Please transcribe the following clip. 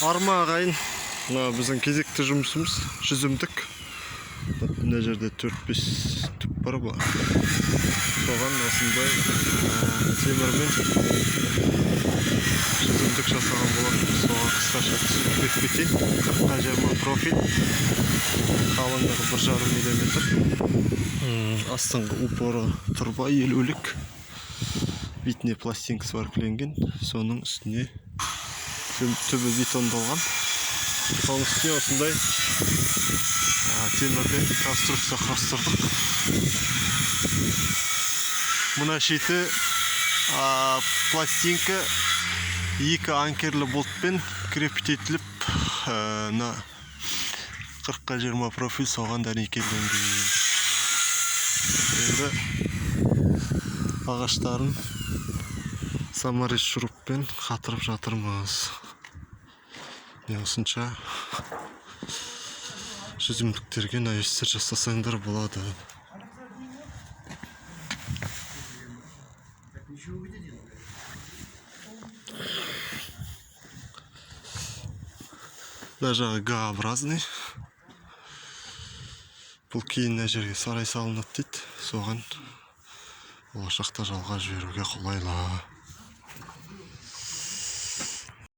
Арма, ағайын, мына біздің кезекті жұмысымыз жүзімдік. Мына жерде 4-5 түп бар ба, соған осындай темірмен жүзімдік жасаған болатынбыз. Соған қысқаша түсінік беріп кетейін. 40-қа 20 профиль, қалыңдығы 1,5 миллиметр. Астыңғы упоры труба 50-лік, бетіне пластинкасы бар кіленген, соның үстіне түбі бетондалған, соның үстіне осындай темірден конструкция құрастырдық. Мына шеті пластинка екі анкерлі болтпен крепить етіліп, мына 40-қа 20 профиль соған дәнекерленген. Енді ағаштарын саморез шуруппен қатырып жатырмыз. Міне, осынша жүзімдіктерге навестер жасасаңдар болады. Так ничего где делать? Мына жағы Г-образный. Бұл кейін мына жерге сарай салынады дейді, соған болашақта жалға жіберуге қолайлы.